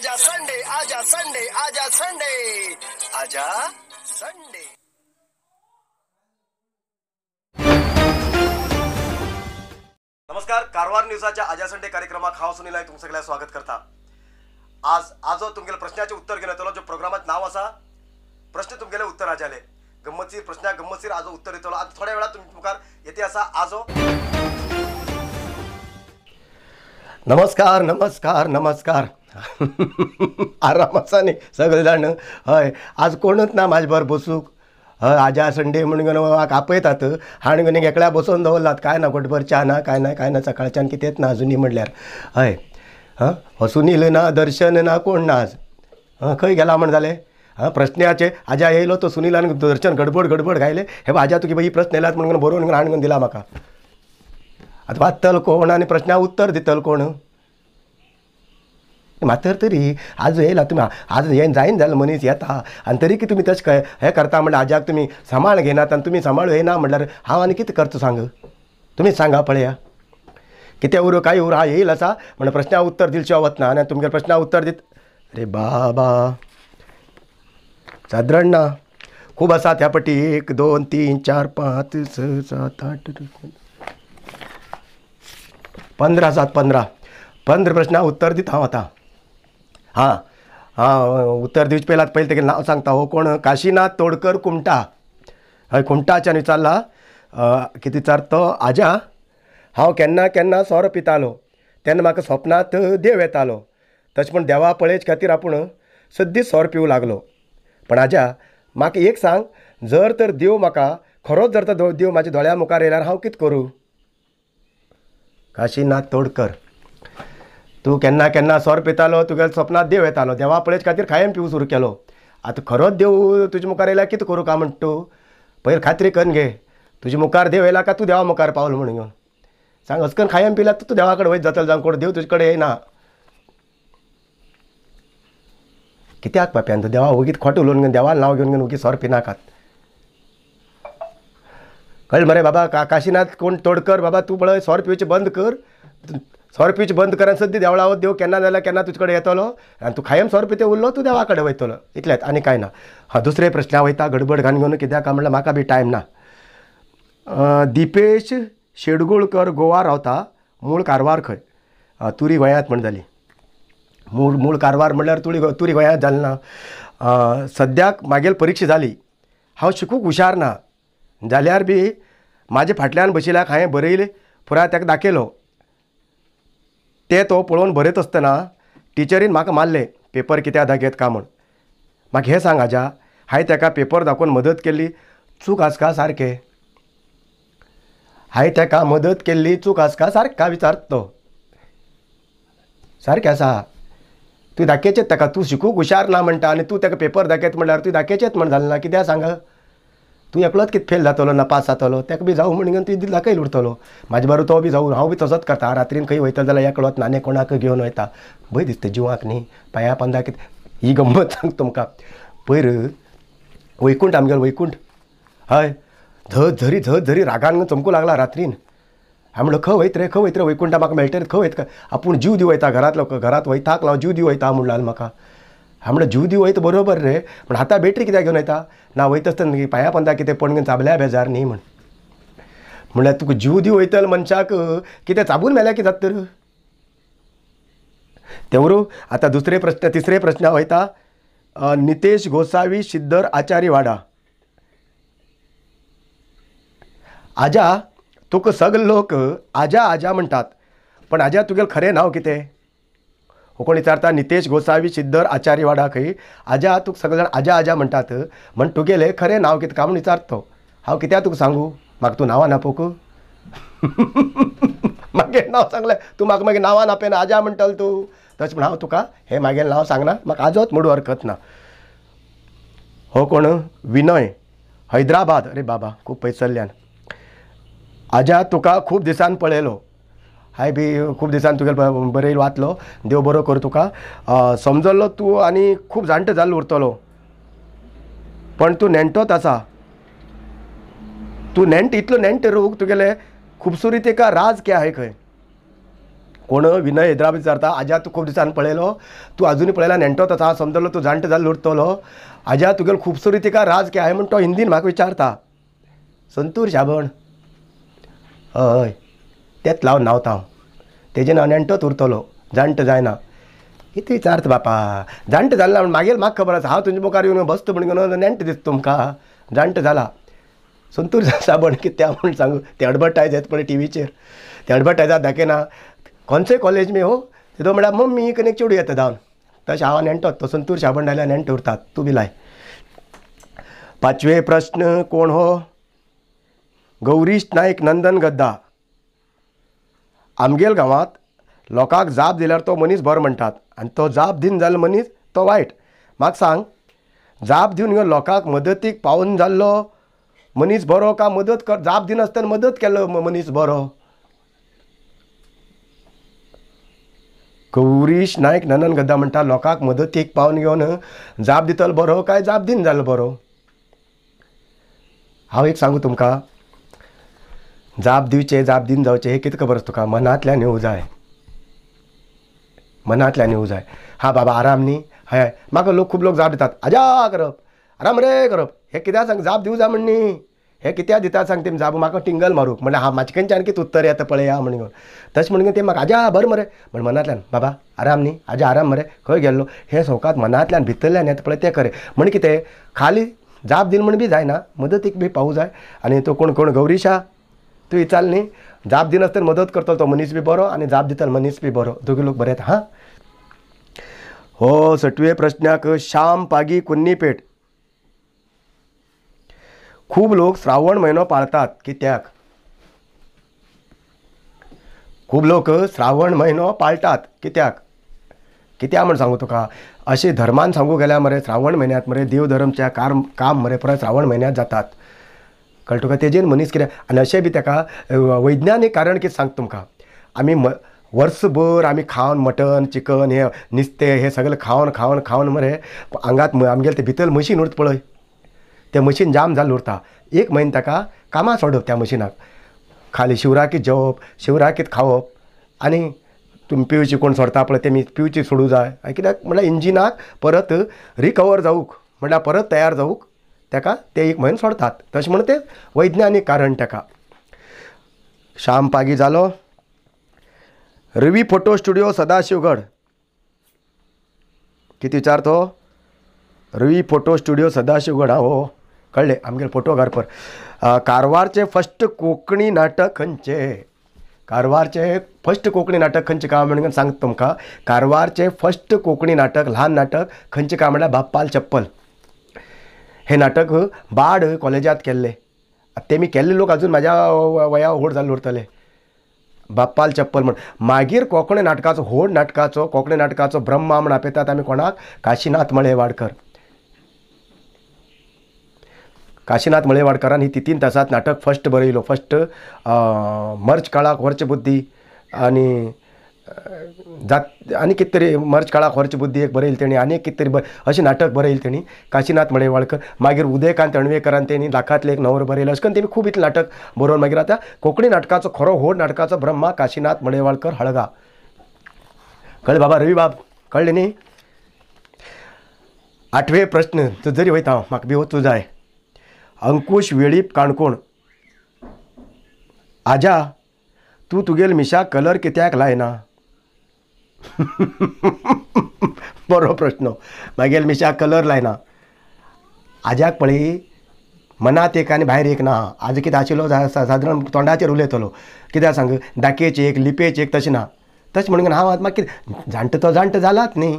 आजा संडे, आजा संडे, आजा संडे, आजा संडे. नमस्कार, कारवार न्यूजाच्या आजा संडे कार्यक्रमाक हांव सुनील नायक तुमकां सगळ्यांक स्वागत करता. आज आजो तुमगेले प्रश्नाचें उत्तर घेवन येतलो, जो प्रोग्रामांत नांव आसा प्रश्न तुमगेले उत्तर आजाले. गम्मतशीर प्रश्नाक गम्मतशीर आजो उत्तर दितलो. आतां थोड्या वेळार तुमच्या मुखार येते आसा आजो. नमस्कार नमस्कार नमस्कार. आराम आसा न्ही सगळे जाण? हय, आज कोणूच ना म्हाजे बरोबर बसूंक. हय, आजा संडे म्हणून म्हाका आपयतात हाण घेवन एकल्या बसोवन दवरलात. कांय ना, घोटभर च्या ना, कांय ना, कांय ना, सकाळच्यान कितेंच ना अजुनूय म्हणल्यार. हय, हां, हो सुनील ना, दर्शन ना, कोण ना आज. हां, खंय गेला म्हण जालें? हां, प्रश्नाचे आजा येयलो तो सुनीलान दर्शन गडबड गडबड घायले. हे आजा तुगे बाई प्रश्न येयलात म्हणून बरोवन हाडून दिला म्हाका. आतां वाचतलो कोण आनी प्रश्नाक उत्तर दितलो कोण? मातर तरी आज येयला तुमी, आज हें जायन जालें मनीस येता आनी तरी की तुमी तशें हें करता म्हणल्यार आजाक तुमी सांबाळ घेनात आनी तुमी सांबाळ येयना म्हणल्यार हांव आनी कितें करता सांग? तुमी सांगा पळया कितें उरूं कांय उरूं. हांव येयल आसा म्हण प्रश्नाक उत्तर दिलशें वतना आनी तुमगे प्रश्नाक उत्तर दित. अरे बाबा, सादरण ना खूब आसात ह्या पटी. 1 2 3 4 5 6 7 8 15 आसात. 15 प्रश्नाक उत्तर दिता हांव आतां. हां हां, उत्तर दिवचे पयलीं पयलीं तेगेलें नांव सांगता. हो कोण? काशीनाथ तोडकर कुमटा. हय, कुमटाच्यान विचारला. कितें विचारता तो? आजा, हांव केन्ना केन्ना सोरो पितालो तेन्ना म्हाका सपनांत देव येतालो. तशें म्हण देवा पळयचे खातीर आपूण सद्दीच सोरो पिवूं लागलो. पण आजा, म्हाका एक सांग, जर तर देव म्हाका खरोच जर तर देव म्हाज्या दोळ्या मुखार येयल्यार हांव कितें करूं? काशीनाथ तोडकर, तूं केन्ना केन्ना सोरो पितालो, तुगेल्या सपनांत देव येतालो, देवा पळयचे खातीर कायम पिवूं सुरू केलो. आतां खरोच देव तुजे मुखार येयल्यार कितें करूं काय म्हणटा तूं? पयलीं खात्री करून घे, तुजे मुखार देव येयला काय तूं देवा मुखार पावलो म्हणून घेवन सांग. अशें करून कायम पिल्यार तूं देवा कडेन वयत जातलो, जावं कोण देव तुजे कडेन येयना. कित्याक पाप्यान तूं देवा वगीत खोटें उलोवन घेवन देवा नांव घेवन घेवन वगीत सोरो पिनाकात. कळ्ळें मरे बाबा? काशीनाथ कोण तोडकर बाबा, तूं पळय सोरो पिवचें बंद कर. सोरो पिवचें बंद कर आनी सद्दी देवळा वच. देव केन्ना जाल्यार केन्ना तुजे कडेन येतलो आनी तूं कायम सोरो पिते उरलो तूं देवा कडेन वयतलो. इतलेंच आनी कांय ना. हां, दुसरे प्रश्ना वयता गडबड घालून घेवन कित्याक काय म्हणल्यार म्हाका बी टायम ना. दिपेश शेडगुळकर गोवा रावता, मूळ कारवार खंय. तुरी गोंयांत म्हण जाली. मूळ कारवार म्हणल्यार तुरी गोंयांत जालें ना. सद्याक म्हागेली परिक्षा जाली. हांव शिकूंक हुशार ना जाल्यार बी म्हाजे फाटल्यान बशिल्ल्याक हांवें बरयलें पुराय ताका दाखयलो. ते तो पळोवन बरयत आसतना टिचरीन म्हाका मारलें, पेपर कित्याक दाखयत काय म्हूण. म्हाका हें सांग आजा, हांवें ताका पेपर दाखोवन मदत केल्ली चूक आसा काय सारकें? हांवें ताका मदत केल्ली चूक आसा काय सारकें काय विचारता तो. सारकें आसा, तूं दाखयचेच ताका. तूं शिकूंक हुशार ना म्हणटा आनी तूं ताका पेपर दाखयत म्हणल्यार तूं दाखयचेच म्हण जालें ना. कित्याक सांग? तूं एकलोच कितें फेल जातलो ना पास जातलो? ताका बी जावं म्हणून तूं दाखयल उरतलो. म्हाजे बरोबर तो बी जावं. हांव बी तसोच करता. रात्रीन खंय वयतलो जाल्यार एकलोच नाने कोणाक घेवन वयता. भंय दिसता जिवाक न्ही, पांया पोंदा कितें. ही गम्मत सांग तुमकां. पयर वैकुंठ आमगेलो वैकुंठ, हय, झरी झरी रागान चमकूं लागला रात्रीन. हांवें म्हणलो खंय वयत रे, खंय वयत रे वैकुंठा, म्हाका मेळटलें खंय वयता? आपूण जीव दिवं वयता घरांतलो, घरांत वयताक हांव जीव दिवं वयता म्हणलो म्हाका. हांवें म्हणलें जीव दिवं वयता बरोबर रे, पूण आतां बॅटरी कित्याक घेवन वयता? ना वयता आसतना पांया पोंदा कितें पण घेवन चाबल्या बेजार न्ही म्हण. म्हणल्यार तुका जीव दिवं वयतलो मनशाक कितें चाबून मेल्यार कितें जाता तर? तेवरू आतां दुसरे प्रश्न तिसरे प्रश्न वयता. नितेश गोसावी सिद्दर आचारी वाडा. आजा, तुका सगळे लोक आजा आजा म्हणटात, पण आजा तुगेलें खरें नांव कितें? हो कोण विचारता? नितेश गोसावी सिद्दर आचारी वाडा खंय. आजा, तुका सगळे जाण आजा आजा म्हणटात, म्हण तुगेलें खरें नांव कितें काय म्हूण विचारता तो. हांव कित्याक तुका सांगू? म्हाका तूं नांवां नापोवक? मागीर नांव सांगलें तूं म्हाका मागीर नांवां नापेना आजा म्हणटलो तूं. तशें म्हण हांव तुका हें मागेलें नांव सांगना, म्हाका आजोच म्हणूं हरकत ना. हो कोण? विनय, हैदराबाद. अरे बाबा, खूब पयसल्ल्यान. आजा, तुका खूब दिसान पळयलो. हांवें बी खूब दिसान तुगेलें बरयलो वाचलो. देव बरो करूं तुका. समजल्लो तूं आनी खूब जाणटो जाल्लो उरतलो, पण तूं नेणटोच आसा. तूं नेणट इतलो नेणट रूक तुगेले खुबसुरती का राज क्या आहे खंय. कोण विनय हैदराबाद विचारता आज्या तूं खूब दिसान पळयलो तूं आजुनूय पळयला नेणटोच आसा हांव समजलो तूं जाणटो जाल्लो उरतलो आज्या तुगेलो खुबसुरती का राज क्या म्हण तो हिंदीन म्हाका विचारता. संतूर शाबण हय तेंच लावन न्हांवता हांव तेजें नांव नेणटोच उरतलो जाणटो जायना. कितें विचारता बापा जाणटो जालें म्हण मागीर म्हाका खबर आसा हांव तुमच्या मुखार येवन बसता म्हण नेणटो दिसता तुमकां जाणटो जाला. संतूर साबण कित्याक म्हूण सांगू ते एडवर्टायज येता पळय टिवीचेर ते एडवर्टायजाक दाखयना खंयचे कॉलेज मी हो तितू म्हळ्यार मम्मी कनेक चेडूं येता धांवन तशें हांव नेणटोच तो संतूर साबण लायल्यार नेणटे उरतात तूं बी लाय. पांचवे प्रश्न कोण हो गौरीश नायक नंदन गद्दा. आमगेल गांवांत लोकांक जाप दिल्यार तो मनीस बरो म्हणटात आनी तो जाप दिवन जाल्लो मनीस तो वायट. म्हाका सांग जाप दिवन लोकांक मदतीक पावून जाल्लो मनीस बरो का मदत कर जाप दिनासतना मदत केल्लो मनीस बरो? गौरीश नायक नंदन गद्दा म्हणटा लोकांक मदतीक पावन घेवन जाप दितलो बरो काय जाप दिवन जाल्लो बरो? हांव एक सांगू तुमकां जाप दिवचें जाप दिवन जावचें हें कितें खबर आसा तुका मनांतल्यान येवं जाय मनांतल्यान येवं जाय. हा बाबा आराम न्ही हय म्हाका लोक खूब लोक जाप दितात आजा करप आराम रे करप हें कित्याक सांग जाप दिवं जाय म्हण न्ही हें कित्याक दिता सांग तेमी जाप म्हाका टिंगल मारूंक म्हणल्यार हांव म्हाजे कडच्यान कितें उत्तर येता पळया म्हण तशें म्हणून ते म्हाका आजा बरें मरे म्हण मनांतल्यान बाबा आराम न्ही आजा आराम मरे खंय गेल्लो हें सवकात मनांतल्यान भितरल्यान येता पळय तें खरें म्हण कितें खाली जाप दिली म्हण बी जायना मदतीक बी पावूं जाय. आनी तो कोण कोण गौरीशा तूं विचार न्ही जाप दिनासतना मदत करतलो तो मनीस बी बरो आनी जाप दितलो मनीस बी बरो दोगी लोक बरे हां. हो सटवे प्रश्नाक श्याम पागी कुन्नीपेठ. खूब लोक श्रावण म्हयनो पाळतात कित्याक? खूब लोक श्रावण म्हयनो पाळटात कित्याक? कित्याक म्हण सांगू तुका अशें धर्मान सांगू गेल्यार मरे श्रावण म्हयन्यांत मरे देव धर्मच्या काम मरे परत श्रावण म्हयन्यांत जातात कळटा तुका तेजेर मनीस कितें आनी अशें बी ताका वैज्ञानीक कारण कितें सांगता तुमकां आमी वर्सभर आमी खावन मटन चिकन हें नुस्तें हें सगळें खावन खावन खावन मरे आंगांत आमगेलें तें भितर मशीन उरता पळय तें मशीन जाम जाल्लें उरता एक म्हयनो ताका कामां सोडप त्या मशिनाक खाली शिवराकीत जेवप शिवराकीत खावप आनी तुमी पिवची कोण सोडता पळय तेमी पिवची सोडूं जाय कित्याक म्हणल्यार इंजिनाक परत रिकवर जावूंक म्हणल्यार परत तयार जावूंक ताका ते एक म्हयनो सोडतात तशें म्हणून तें वैज्ञानीक कारण ताका. श्याम पागी जालो. रवी फोटो स्टुडियो सदाशिवगड कितें विचार तो रवी फोटो स्टुडियो सदाशिवगड हां हो कळ्ळें आमगेले फोटोग्राफर. कारवारचें फर्स्ट कोंकणी नाटक खंयचें? कारवारचें फर्स्ट कोंकणी नाटक खंयचें काय म्हणून सांगता तुमकां कारवारचें फर्स्ट कोंकणी नाटक ल्हान नाटक खंयचें काय म्हणल्यार बाप्पाल चप्पल हें नाटक बाड कॉलेजांत केल्लें तेमी केल्ले लोक अजून म्हाज्या वया व्हड जाल्ले उरतले बाप्पाल चप्पल म्हण. मागीर कोंकणी नाटकाचो व्हड नाटकाचो कोंकणी नाटकाचो ब्रह्मा म्हण आपयतात आमी कोणाक काशीनाथ मळेवाडकर. काशीनाथ मळेवाडकरान ही तितीन तासांत नाटक फर्स्ट बरयलो फर्स्ट मर्च काळाक व्हरचे बुद्धी आनी जात आनी कितें तरी मर्च काळाक व्हरची बुद्धी एक बरयली तेणी आनी कितें तरी अशें नाटक बरयलें तेणी काशीनाथ मळेवाडकर. मागीर उदयकांत अणवेकरान तेणी लाखांतलें एक न्हवर बरयलें अशें करून तेणी खूब इतलें नाटक बरोवन मागीर आतां कोंकणी नाटकाचो खरो व्हड नाटकाचो ब्रह्मा काशीनाथ मळेवाडकर हळगा. कळ्ळें बाबा रवी बाब कळ्ळें न्ही? आठवे प्रश्न तूं जरी वयता हांव म्हाका बी वचूं जाय. अंकुश वेळीप काणकोण. आजा तूं तुगेल मिशाक कलर कित्याक लायना? बरो प्रश्न. मागीर मिशाक कलर लायना आज्याक पळय मनांत एक आनी भायर एक ना. आज कितें आशिल्लो सादारण तोंडाचेर उलयतलो कित्याक सांग दाकेच एक लिपेच एक तशें ना तशें म्हणून हांव आतां मागीर जाणटो तो जाणटो जालाच न्ही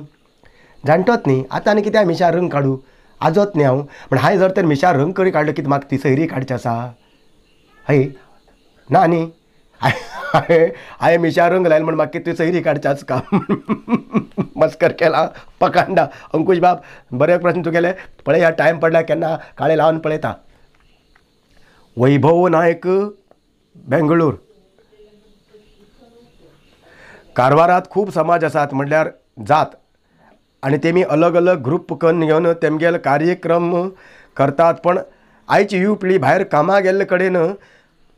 जाणटोच न्ही आतां आनी कित्याक मिशा रंग काडूं आजोच न्ही हांव म्हण हांवें जर तर मिशा रंग करी काडलो कितें म्हाका ती सैरी काडची आसा हय ना न्ही हांवें मिशा रंग लायलो म्हण म्हाका कितें सैरी काडच्याच काम मस्कर केला पकांडा. अंकुश बाब बरे प्रश्न तुगेले पळय ह्या टायम पडला केन्ना काळे लावन पळयता. वैभव नायक बेंगळूर. कारवारांत खूब समाज आसात म्हणल्यार जात आनी तेमी अलग अलग ग्रुप करून घेवन तेमगेले कार्यक्रम करतात पण आयची युव पिळी भायर कामाक गेल्ले कडेन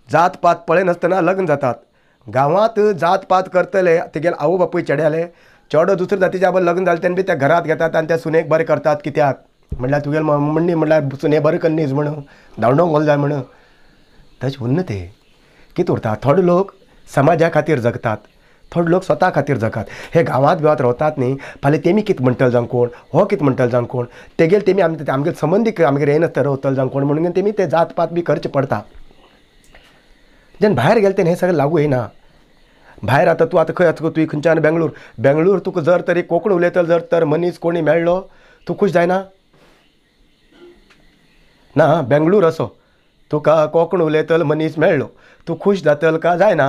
जात पात पळयनासतना लग्न जातात. गांवांत जात पात करतले तेगेले आवय बापूय चेड्याले चेडो दुसरे जातीच्या बरोबर लग्न जालें तेन्ना बी त्या घरांत घेतात आनी त्या सुनेक बरें करतात. कित्याक म्हणल्यार तुगेले म्हणणी म्हणल्यार सुने बरें करनीस म्हण धांवडोंक घोल जाय म्हण. तशें उरना तें. कितें उरता, थोडे लोक समाजा खातीर जगतात, थोडे लोक स्वता खातीर जगात. हे गांवांत बिवांत रावतात न्ही, फाल्यां तेमी कितें म्हणटले जावं कोण, हो कितें म्हणटले जावं कोण, तेगेले तेमी आमगेले संबंदीक आमगेर येयनासतना रावतले जावं कोण म्हणून तेमी ते जात पात बी करचें पडटा. जेन्ना भायर गेले तेन्ना हें सगळें लागू येना. भायर आतां तूं आतां खंय आतां तुवें खंयच्यान बेंगलोर, बेंगलोर तुका जर तरी कोंकणी उलयतलो जर तर मनीस कोणी मेळ्ळो तूं खूश जायना ना. बेंगलोर असो तुका कोंकणी उलयतलो मनीस मेळ्ळो तूं खूश जातलो का जायना?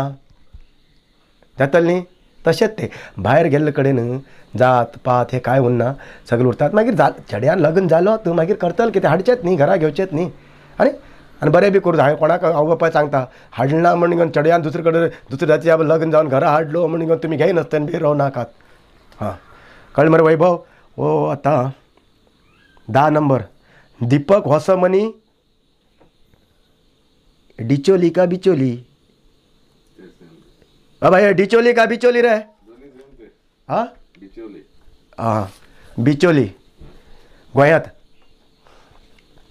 जातलें न्ही. तशेंच तें भायर गेल्ले कडेन जात पात हें कांय उरना, सगळें उरतात. मागीर चेड्यान लग्न जालो तूं मागीर करतलो कितें, हाडचेंच न्ही, घरा घेवचेंच न्ही. आनी आनी बरें बी करूं. हांवें कोणाक आवय बापाय सांगता हाडलें ना म्हण घेवन चेड्यान दुसरे कडेन दुसरे जातीच्या लग्न जावन घरा हाडलो म्हण घेवन तुमी घेयनासतना बी राव नाकात. हां कळ्ळें मरे वैभव? ओ आतां 10 नंबर दीपक होसमनी डिचोली का बिचोली? भाई डिचोली का बिचोली रे? हाँ हाँ बिचोली गोंयांत.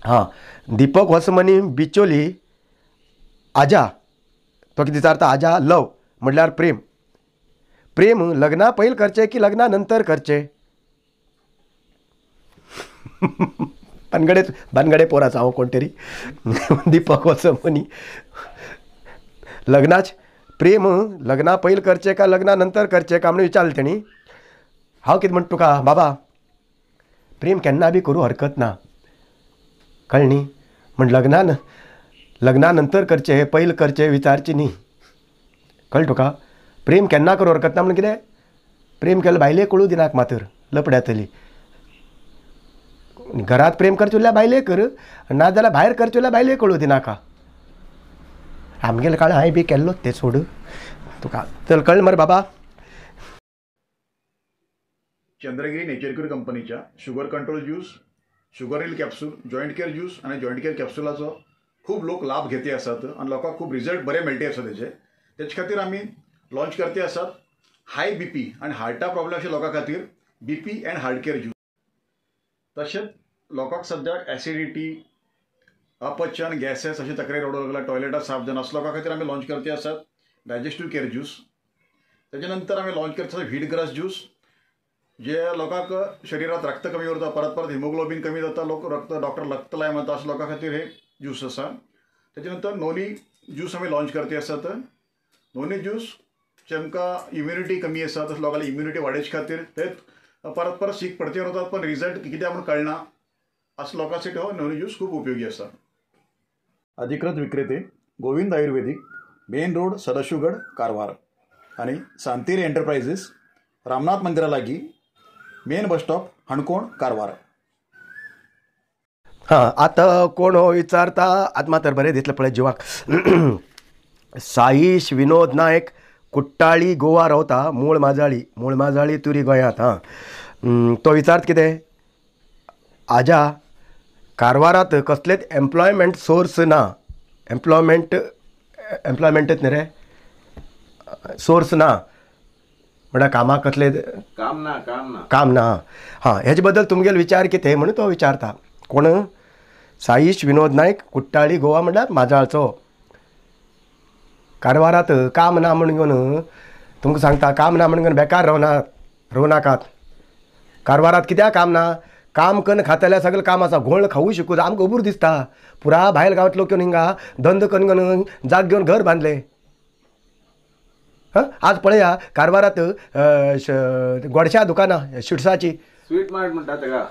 हां दीपक होसमनी बिचोली आजा, तो कितें विचारता आजा लव म्हणल्यार प्रेम. प्रेम लग्ना पयलीं करचें की लग्ना नंतर करचें? भानगडे भानगडे पोराचो हांव कोण तरी. दीपक होसमनी लग्नाच प्रेम लग्ना पयलीं करचें का लग्ना नंतर करचें का म्हणून विचारलें तेणी. हांव कितें म्हणटा तुका बाबा, प्रेम केन्ना बी करूं हरकत ना, कळ्ळें न्ही. म्हण लग्नान लग्ना नंतर करचें पयलीं करचें विचारचें न्ही, कळ्ळें तुका? प्रेम केन्ना करूं हरकत ना म्हणून कितें, प्रेम केलें बायलेक कळूं दिनाक मातर लपड्यातली. घरांत प्रेम करचें उरल्यार बायलेक कर, नाजाल्यार भायर करचें उरल्यार बायलेक कळूं दिनाका. आमगेले काळ हांवें बी केल्लो तें सोड तुका. चल कळ्ळें मरे बाबा? चंद्रगिरी नेचर क्यूर कंपनीच्या sugar control juice, sugar heal capsule, joint care juice आनी जॉयंट केअर कॅप्सुलाचो खूब लोक लाभ घेते आसात आनी लोकांक खूब रिजल्ट बरे मेळटे आसा तेजे. तेचे खातीर आमी लॉन्च करते आसात हाय बीपी आनी हार्टा प्रॉब्लेम अशे लोकां खातीर BP and heart care juice. तशेंच लोकांक सद्याक एसिडिटी, अपचन, गॅसेस अशे तक्रारी रडूंक लागला, टॉयलेटां साफ जायना, असो लोकां खातीर आमी लॉन्च करते आसात डायजेस्टीव केअर ज्यूस. तेजे नंतर आमी लॉन्च करते आसात व्हीट ग्रास ज्यूस, जे लोकांक शरिरांत रक्त कमी उरता, परत परत हिमोग्लोबीन कमी जाता, लोक रक्त डॉक्टर रक्त लाय म्हणटा, अशा लोकां खातीर हे ज्यूस आसा. तेजे नंतर नोनी ज्यूस आमी लॉन्च करते आसात. नोनी ज्यूस जेमकां इम्युनिटी कमी आसा तशें लोकांली इम्युनिटी वाडोवचे खातीर ते परत परत सीक पडते रावतात पण रिजल्ट कित्याक म्हूण कळना, असो लोकांसाठी हो नोनी ज्यूस खूब उपयोगी आसा. अधिकृत विक्रेते गोविंद आयुर्वेदिक, मेन रोड, सदाशिवगड, कारवार आनी सांतेरी एंटरप्रायझीस, रामनाथ मंदिरा लागीं, main bus stop, Canacona, Karwar. हां आतां कोण हो विचारता, आतां मात तर बरें दिसलें पळय जिवाक. साईश विनोद नायक, कुट्टाळी गोवा रावता, मूळ माजाळी, मूळ माजाळी तुरी गोंयांत. हां तो विचारता कितें, आजा कारवारांत कसलेच एम्प्लॉयमेंट सोर्स ना, एम्प्लॉयमेंट एम्प्लॉयमेंटच न्ही रे, सोर्स ना म्हळ्यार कामाक कसले काम ना, काम ना, काम ना. हां हेजे बद्दल तुमगेलो विचार कितें म्हणून तो विचारता. कोण? साईश विनोद नायक, कुट्टाळी गोवा म्हळ्यार माजाळचो. कारवारांत काम ना म्हण घेवन तुमकां सांगता, काम ना म्हण घेवन बेकार रावनात, रावूं नाकात. कारवारांत कित्याक काम ना? काम कन्न खातल्या सगळें काम आसा, घोळ खावूं शिकूं आमकां खबर दिसता. पुरा भायल गांवांत लोक येवन हिंगा धंदो करून घेवन जाग घेवन घर बांदले. हां आज पळया कारवारांत गोडशा दुकानां शिट्साची, स्वीट मार्ट म्हणटा तेका,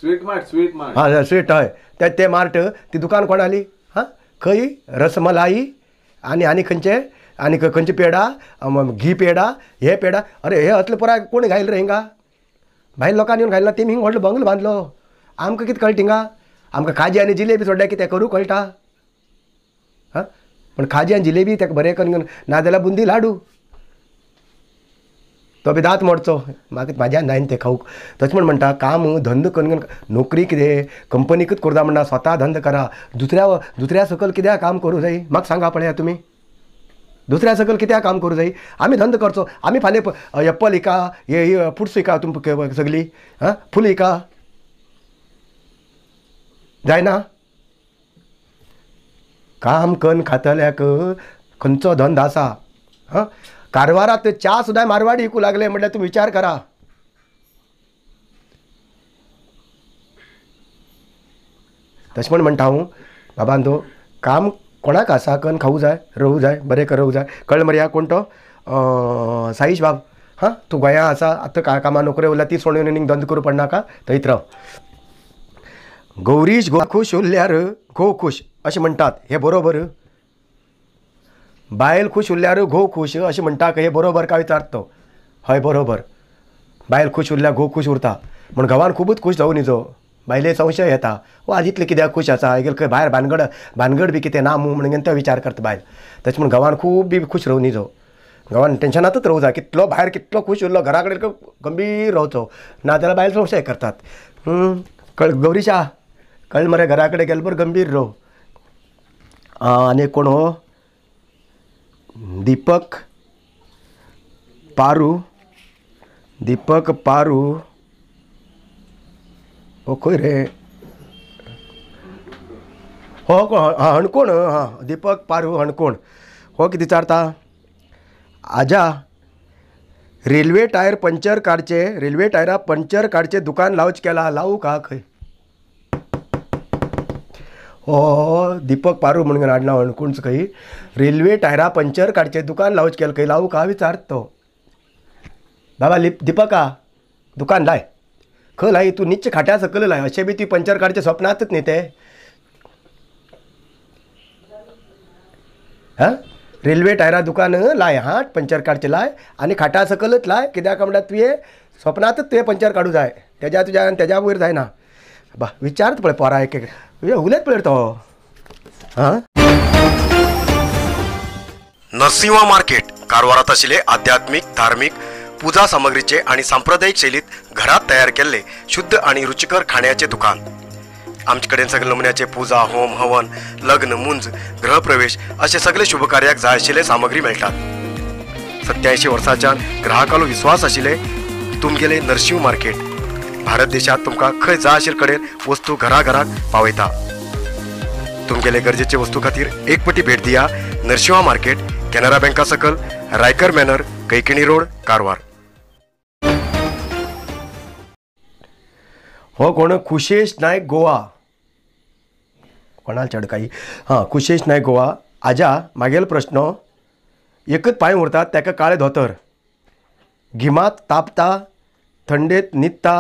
स्वीट मार्ट, स्वीट मार्ट, हां स्वीट, हय ते ते मार्ट, ती दुकान कोणाली? हां खंय रसमलाई आनी आनी खंयचे आनी खंयचे पेडा, घी पेडा, हे पेडा, अरे हे असले पुराय कोण घायल रे हिंगा? भायल लोकांनी येवन घायला, तेमी हिंग व्हडलो बंगलो बांदलो. आमकां कितें कळटा हिंगा? आमकां खाजी आनी जिलेबी सोडल्यार कितें करूं कळटा? हां पूण खाजी आनी जिलेबी ताका बरें करून घेवन, नाजाल्यार बुंदी लाडू, तो बी दांत मोडचो. म्हाका म्हाज्यान जायना तें खावंक. तशें म्हण म्हणटा काम धंदो करून घेवन नोकरी कितें कंपनीकूच करता म्हणना, स्वता धंदो करा, दुसऱ्या दुसऱ्या सकयल कित्याक काम करूं जाय म्हाका सांगा पळया तुमी. दुसऱ्या सकयल कित्याक काम करूं जाय? आमी धंदो करचो. आमी फाल्यां एप्पल इका, हे फ्रुट्स इका, तुमकां सगळीं हां फुल इका जायना. काम कन्न खातल्याक खंयचो धंदो आसा? हां, कारवारात च्या सुद्दां मारवाडी विकूं लागले म्हटल्यार तुमी विचार करा. तशें म्हण म्हणटा हांव बाबान, तो काम कोणाक आसा कन्न खावूं जाय, रोवूं जाय, बरें करूंक जाय. कळ्ळें मरे? ह्या कोण तो साईश बाब, हां तूं गोंया आसा आतां कामां नोकरे उरल्या ती सोडून आनीक धंदो करूं पडनाका, थंयच राव. गौरीश गो खूश उरल्यार घोव खूश अशें म्हणटात, हें बरोबर? बायल खूश उरल्यार घोव खूश अशें म्हणटा, हें बरोबर काय विचारता तो? हय बरोबर. बायल खूश उरल्यार घोव खूश उरता म्हण घोवान खुबूच खूश जावं न्ही. बायले संशय येता, ओ आज इतलें कित्याक खूश आसा, हेगेल खंय भायर भानगड भानगड बी कितें ना मू म्हणून तो विचार करता बायल. तशें म्हण घोवान खूब बी खूश रावूं न्ही. घोवान टेंशनांतूच रावूं जाय. कितलो भायर कितलो खूश उरलो घरा कडेन गंभीर रावचो, नाजाल्यार बायल संशय करतात. कळ गौरीशा, कळ्ळें मरे? घरा कडेन गेले बरें गंभीर राव. आनी कोण हो? दीपक पारू, दीपक पारू हो खंय रे? हो कोण? हां हणकोण. हां दीपक पारू हणकोण. हो कितें विचारता? आजा रेल्वे टायर पंचर काडचे, रेल्वे टायरा पंचर काडचें दुकान लावच केला, लावू का खंय? हो दीपक पारू म्हणून आडनांव हणकोणचो खंय, रेल्वे टायरा पंचर काडचें दुकान लावच केलां खंय, लावू का विचारता तो. बाबा दीपका दुकान लाय, खंय लाय? तूं निच्च खाट्या सकयल लाय, अशें बी ती पंचर काडचें सपनांतच न्ही तें. हां रेल्वे टायरा दुकान लाय, हां पंचर काडचें लाय आनी खाटा सकलच लाय, कित्याक म्हणल्यार तुवें सपनांतच तुवें पंचर काडूं जाय, तेज्या तुज्या तेज्या वयर जायना. बा विचारत पळय पोरा एक एक उलयत पळय तो. हां नरसिंहा मार्केट कारवारात आशिल्ले आध्यात्मिक, धार्मिक पूजा सामग्रीचे आणि सांप्रदायिक शैलीत घरात तयार केल्ले शुद्ध आणि रुचिकर खाण्याचे दुकान. आमचे कडेन सगळे नमुन्याचे पूजा, होम, हवन, लग्न, मुंज, गृहप्रवेश असे सगळे शुभकार्याक जाय आशिल्ले सामग्री मेळटात. 87 वर्सांच्यान ग्राहकालो विश्वास आशिल्ले तुमगेले नरसिंह मार्केट भारत देशात तुमकां खंय जाय आशिल्ले कडेन वस्तू घराघराक पावयता. तुमगेले गरजेचे वस्तू खातीर एक पटी भेट दिया नरसिंहा मार्केट, केनरा बँका सकल, रायकर मॅनर, कैकिणी रोड, कारवार. हो कोण? खुशेश नायक गोवा. कोणाल चडकाई? हां खुशेश नायक गोवा. आजा मागेल प्रश्न, एकच पांय उरतात ताका काळें धोतर, गिमात तापता, थंडेत न्हिदता,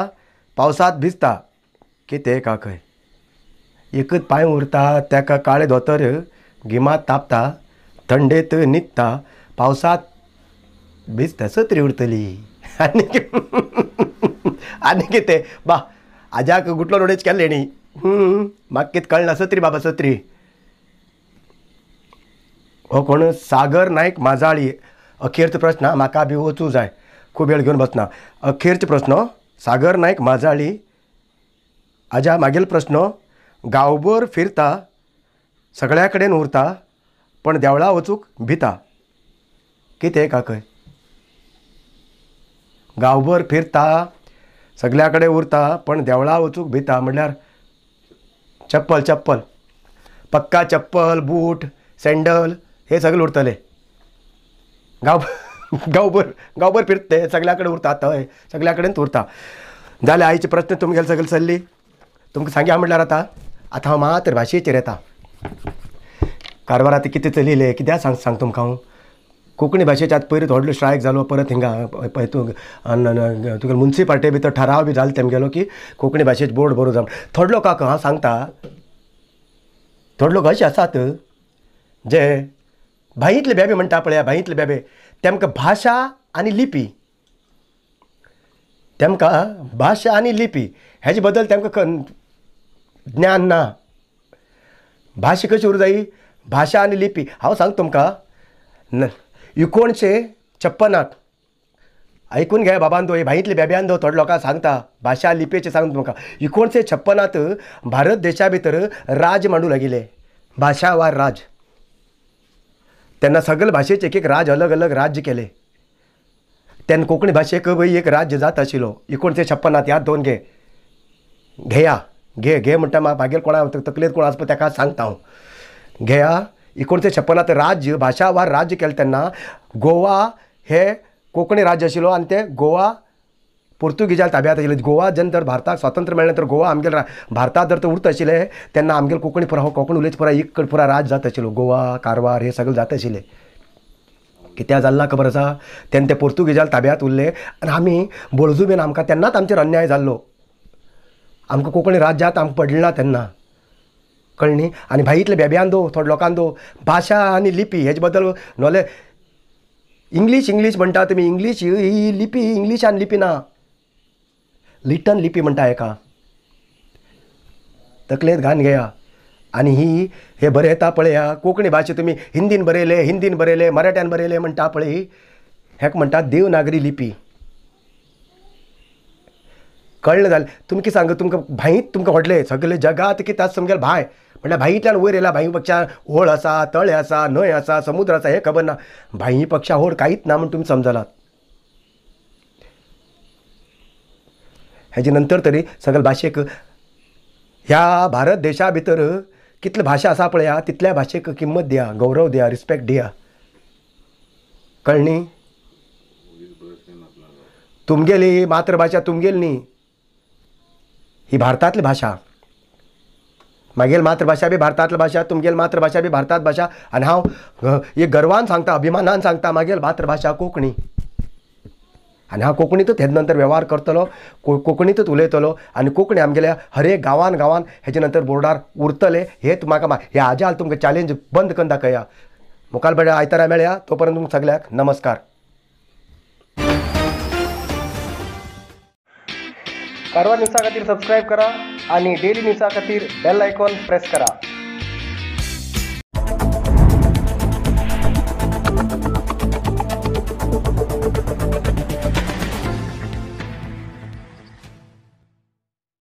पावसांत भिजता, कितें का खंय? एकच पांय उरता ताका काळें धोतर, गिमात तापता, थंडेत न्हिदता, पावसांत भिजता, सत्री उरतली आनी आनी कितें? बा आजाक गुटलो नोडेज केल्ले न्ही, म्हाका कितें कळना, सत्री बाबा सत्री. हो कोण? सागर नायक माजाळी. अखेरचो प्रश्न, म्हाका बी वचूं जाय, खूब वेळ घेवन बसना. अखेरचो प्रश्न सागर नायक माजाळी. आजा मागील प्रश्न, गांवभर फिरता, सगळ्या कडेन उरता, पण देवळा वचूंक भिता, कितें का खंय? गांवभर फिरता, सगळ्या कडेन उरता, पण देवळा वचूंक भिता म्हणल्यार चप्पल, चप्पल पक्का, चप्पल, बूट, सँडल हे सगळे उरतले. गांव गांवभर गांवभर फिरते, सगळ्या कडेन उरता, थंय सगळ्या कडेन उरता. जालें आयचे प्रश्न तुमगेले सगळे चल्ली. तुमकां सांग्या म्हणल्यार आतां आतां हांव मात्र भाशेचेर येता. कारवार आतां कितें चलिल्लें कित्याक सांग सांग तुमकां हांव. कोंकणी भाशेचे आतां पयर व्हडलो स्ट्रायक जालो, परत हिंगा हितून तुगे मुन्सिपाल्टी भितर ठराव बी जालो तेमगेलो की कोंकणी भाशेचे बोर्ड बरोवंक जाय. थोडे लोकांक हांव सांगता, थोडे लोक अशे आसात जे भाईतले बेबे म्हणटा पळया, भाईतले बेबे, तेमकां भाशा आनी लिपी, तेमकां भाशा आनी लिपी हेजे बद्दल तेमकां ज्ञान ना. भाशा कशी उरूंक जाय? भाशा आनी लिपी. हांव सांगता तुमकां, 1956 आयकून घे बाबान, हे भाईतले बेब्यान थोडे लोकांक सांगता भाशा लिपयेचें सांगता तुमकां. 1956 भारत देशा भितर राज मांडू लागिल्ले, भाशा वा राज. तेन्ना सगळे भाशेचे एक एक राज अलग अलग राज्य केले. तेन्ना कोंकणी भाशेक एक राज्य जात आशिल्लो 1956 याद दोन घे घेया घे घे म्हणटा मागीर कोणा तकलेंत कोण आसा ताका सांगता हांव. घेया 1956 राज्य भाशा वा राज्य केलें तेन्ना गोवा हे कोंकणी राज्य आशिल्लो आनी तें गोवा पुर्तुगीजां ताब्यांत आशिल्लें. गोवा जेन्ना तर भारताक स्वातंत्र्य मेळ्ळें तर गोवा आमगेले भारतात जर तर उरता आशिल्लें तेन्ना आमगेले कोंकणी पुरा कोंकणी उलयत पुरा एक पुरा राज जाता आशिल्लो. गोवा कारवार हे सगळें जाता आशिल्लें. कित्याक जाल्लां खबर आसा तेन्ना ते पुर्तुगीजां ताब्यांत उरले आनी आमी बळजुबेन आमकां तेन्नाच आमचेर अन्याय जाल्लो. आमकां कोंकणी राज्यांत आमकां पडलें ना तेन्ना कळ्ळें न्ही. आनी भाईतले बेब्यान दो थोडे लोकांक दो भाशा आनी लिपी हेजे बद्दल नॉलेज. इंग्लीश इंग्लीश म्हणटा तुमी, इंग्लीश ही लिपी इंग्लिशान लिपी ना, लिटन लिपी म्हणटा हेका. तकलेंत घालून घेया आनी ही हे बरयता पळया कोंकणी भाशा तुमी हिंदीन बरयले हिंदीन बरयले मराठ्यान बरयले म्हणटा पळय, हेका म्हणटा देवनागरी लिपी. कळ्ळें जालें तुमी कितें सांगा तुमकां भाईत तुमकां व्हडलें सगळे जगांत कितें आसा तुमगेलें भाय म्हणल्यार भाईंतल्यान वयर येयला. भाई पक्षा होळ आसा, तळें आसा, न्हंय आसा, समुद्र आसा हें खबर ना. भाई पक्षा होळ कांयच ना म्हूण तुमी समजलात. हेजे नंतर तरी सगळे भाशेक ह्या भारत देशा भितर कितले भाशा आसा पळया तितल्या भाशेक किंमत दिया, गौरव दिया, रिस्पेक्ट दिया. कळ्ळें न्ही? तुमगेली मातृभाशा तुमगेली न्ही, ही भारतांतली भाशा. मागेल मातृभाशा बी भारतांतली भाशा, तुमगेल मातृभाशा बी भारतात भाशा. आनी हांव एक गर्वान सांगता, अभिमानान सांगता मागेल मातृभाशा कोंकणी. आनी हांव कोंकणींतूच हेजे नंतर वेव्हार करतलो, कोंकणींतूच उलयतलो आनी कोंकणी आमगेल्या हर एक गांवान गांवान हेजे नंतर बोर्डार उरतले. हें म्हाका हे आजाल तुमकां चॅलेंज बंद करून दाखया. मुखार बरें आयतारा मेळया, तो पर्यंत तुमकां सगळ्याक नमस्कार. कारवार न्यूजा खातीर सबस्क्रायब करा आणि डेली न्यूजा खातीर बेल आयकॉन प्रेस करा.